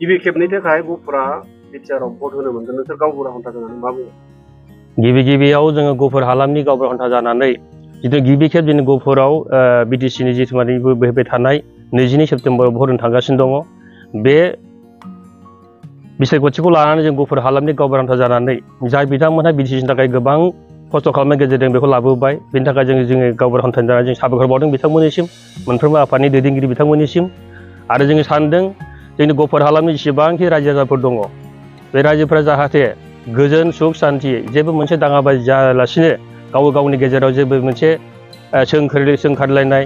गिबि खेबनि थाखाय गफुरा बिटिआरआव भट होनो मोनगोन नोंसोर गावबुरा हान्था जानानै मा बुङो? गिबियाव जोङो गफुर हालामनि गावबुरा हान्था जानानै जिथु गिबि खेब जोंनि गफुराव बिटिसिनि जिथु माने बोहैबाय थानाय 20 सेप्तेम्बराव भट होनो थांगासिनो दङ। बे बिसायख'थिखौ लानानै जों गफुर हालामनि गावबुरा हान्था जानानै जाय बिथांमोनहा बिटिसिनि थाखाय गोबां खस्थ' खालामनायनि गेजेरजों बेखौ लाबोबाय, बेनि थाखाय जोङो गावबुरा हान्था जानानै जों साबायखर बावदों बिथांमोननिसिम, मोनफ्रोमबो आफादनि दैदेनगिरि बिथांमोननिसिम। आरो जोङो सानदों जोंनि गफुर हालामनि जेसेबांखि रायजो राजाफोर दङ बे रायजोफोरा जाहाथे गोजोन सुख सान्थि जेबो मोनसे दाङाबाजि जायालासिनो गावनि गेजेराव जेबो मोनसे सोंखारलायनाय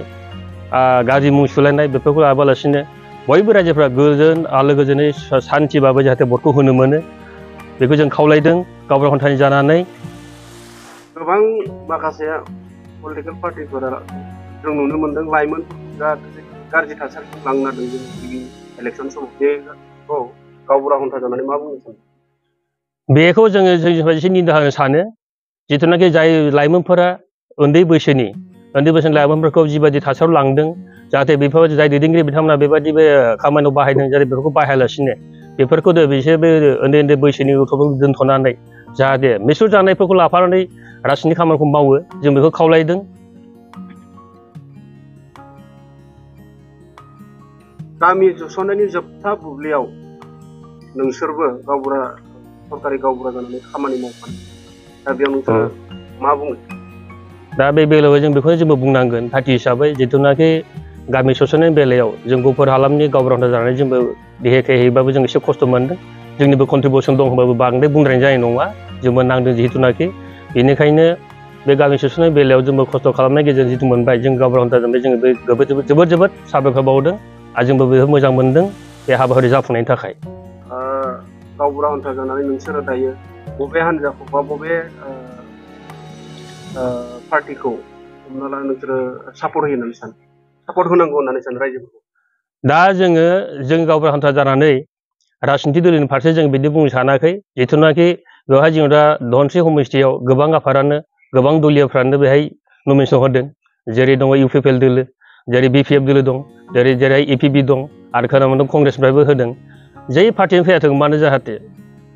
गाज्रि मुं सुलायनाय बेफोरखौ लाबोआलासिनो बयबो रायजोफ्रा गोजोन आलो गोजोनै सान्थिबाबो जाहाथे भटखौ होनो मोनो बेखौ जों खावलायदों गावबुरा हान्थानि जानानै। गोबां माखासे पलिटिकेल पार्टिफोरा जों नुनो मोनदों लाइमोन गाज्रि थासारिखौ लांनो नागिरदों जों गिबि इलेक्सन समाव बेखौ गावबुरा हान्था जानानै मा बुंनो सानो? बेखौ जोङो एसे निन्दा होनो सानो। जिथुनाखि जाय लाइमोनफोरा उन्दै बैसोनि लाइमोनफोरखौ जिबायदि थासारियाव लांदों जाहाथे बेफोरबायदि जाय दैदेनगिरि बिथांमोना बेबायदि खामानियाव बाहायदों जाहाथे बेफोरखौ बाहायालासिनो बेफोरखौ बिसोर उन्दै बैसोनि गथ'फोरखौ दोनथ'नानै जाहाथे मिसुर जानायफोरखौ लाफानानै राजनितिक खामानिखौ मावो जों बेखौ खावलायदों। गामि जौसननायनि जोबथा बुब्लियाव नोंसोरबो सरकारि गावबुरा जानानै खामानि मावफानो, दा बेयाव नोंसोर मा बुङो? दा बे बेलायाव जों बेखौनो जोंबो बुंनांगोन पार्टि हिसाबै जिथुनाखि गामि सोसननायनि बेलायाव जों गफुर हालामनि गावबुरा हान्था जानानै जोंबो देहायैबाबो जों एसे खस्थ' मोनदों। जोंनिबो कन्ट्रिबिउसन दं होनबाबो बांद्राय बुंद्रायनाय जानाय नङा, जोंबो नांदों जिहेथुनाखि। बेनिखायनो बे गामि सोसननाय बेलायाव जोंबो खस्थ' खालामनायनि गेजेरजों जिथु मोनबाय जों गावबुरा हान्था जानानै जोङो जोबोद साबायखर बावदों आरो जोंबो बेखौ मोजां मोनदों बे हाबाफारि जाफुंनायनि थाखाय। गावबुरा हान्था जानानै नोंसोरो दायो बबे हान्जाखौ बा बबे पार्टिखौ हमना ला नोंसोरो सापर्ट होयो होननानै सानो, सापर्ट होनांगौ होननानै सानो रायजोफोरखौ? दा जों गावबुरा हान्था जानानै राजनितिक दलनि फारसे जों बिदि बुंनो सानाखै। जिथुनाखि बेवहाय जों दा धनस्रि समस्तियाव गोबां आफादानो गोबां दलियफ्रानो बेहाय नमिनेसन होदों, जेरै दङ इउपिपिएल दोलो, जेरै बिपिएफ दोलो दं, जेरै एपिपि दं आरो खोनानो मोनदों कंग्रेसनिफ्रायबो होदों। जै पार्टिनि फैयाथों मानो जाहाथे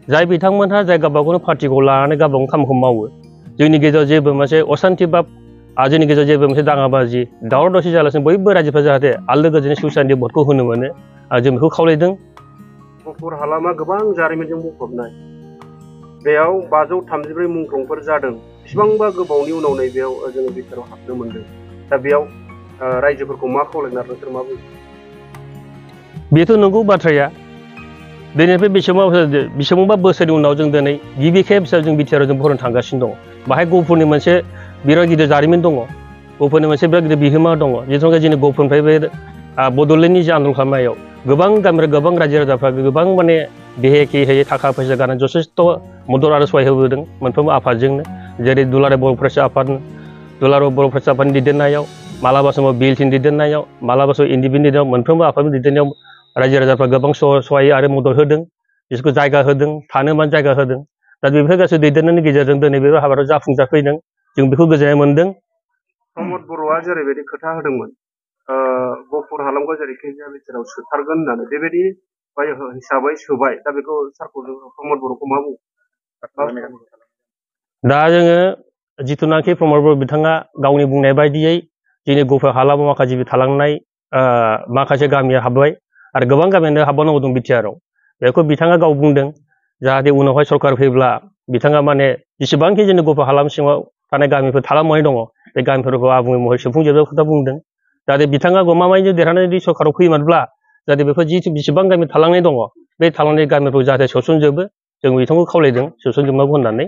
जाय बिथांमोनहा जाय गावबागावनो पार्टिखौ लानानै गावबागाव खामानिखौ मावो, जोंनि गेजेराव जेबो मोनसे असान्थि बा जोंनि गेजेराव जेबो मोनसे दाङाबाजि दावराव दावसि जायालासिनो बयबो रायजोफ्रा जाहाथे आलो गोजोनै सुख सान्थि भटखौ होनो मोनो आरो जों बेखौ खावलायदों। गफुर हालामा गोबां जारिमिनजों बुंफबनाय, बेयाव 534 मुंख्लंफोर जादों। बेसेबांबा गोबावनि उनाव नैबेयाव जोङो बिटिआरआव हाबनो मोनदों। दा बेयाव रायजोफोरखौ मा खावलायना नोंसोर मा बुङो? बेथ' नंगौ बाथ्राया। दिनैनिफ्राय बेसेबांबा बोसोरनि उनाव जों दिनै गिबि खेब जों बिटिआरआव जों भट होनो थांगासिनो दङ। बाहाय गफुरनि मोनसे बिराद गिदिर जारिमिन दङ, गफुरनि मोनसे बिराद गिदिर बिहोमा दङ। जिथुनाखि जोंनि गफुरनिफ्राय बे बड'लेण्डनि जे आन्दलन खालामनायाव गोबां गामियाव गोबां रायजो राजाफ्रा गोबां माने देहायखि होयै थाखा फैसा गारनानै जथेस्थ' मदद आरो सहाय होबोदों मोनफ्रोमबो आफादजोंनो, जेरै दुलाराय बर' फरायसा आफादनि दैदेननायाव, मालाबा समाव बिएलटिनि दैदेननायाव, मालाबा समाव इन्डिपेन्डेन्टआव मोनफ्रोमबो आफादनि दैदेननायाव रायजो राजाफ्रा गोबां सहाय आरो मदद होदों, बिसोरखौ जायगा होदों, थानो मानो जायगा होदों। दा बेफोर गासै दैदेननायनि गेजेरजों दिनै बे हाबाफारिया जाफुंसारफैदों, जों बेखौ गोजोननाय मोनदों। प्रमद बर'आ जेरैबायदि खोथा होदोंमोन गफुर हालामखौ जेरैखिजाया बिटिआरआव सोथारगोन होननानै, बेबायदि हिसाबै सोबाय। दा बेखौ सारखौ प्रमद बर'खौ मा बुङो? दा जोङो जिथुनाखि प्रमद बर' बिथाङा गावनि बुंनाय बायदियै जोंनि गफुर हालामाव माखासे थालांनाय माखासे गामिया हाबबाय आरो गोबां गामियानो हाबबावनांगौ दं बिटिआरआव। बेखौ बिथाङा गाव बुंदों जाहाथे उनावहाय सरकार फैब्ला बिथाङा माने जेसेबांखि जोंनि गफुर हालाम सिङाव थानाय गामिफोर थालांनाय दङ बे गामिफोरखौ आबुङै महरै सुफुंजोबनाय खोथा बुंदों। जाहाथे बिथाङा गमामायैनो देरहानानै सरकाराव फैयोमोनब्ला जाहाथे बेफोर बेसेबां गामि थालांनाय दङ बे थालांनाय गामिफोरखौ जाहाथे सोसनजोबो, जों बिथांखौ खावलायदों सोसनजोबनांगौ होननानै।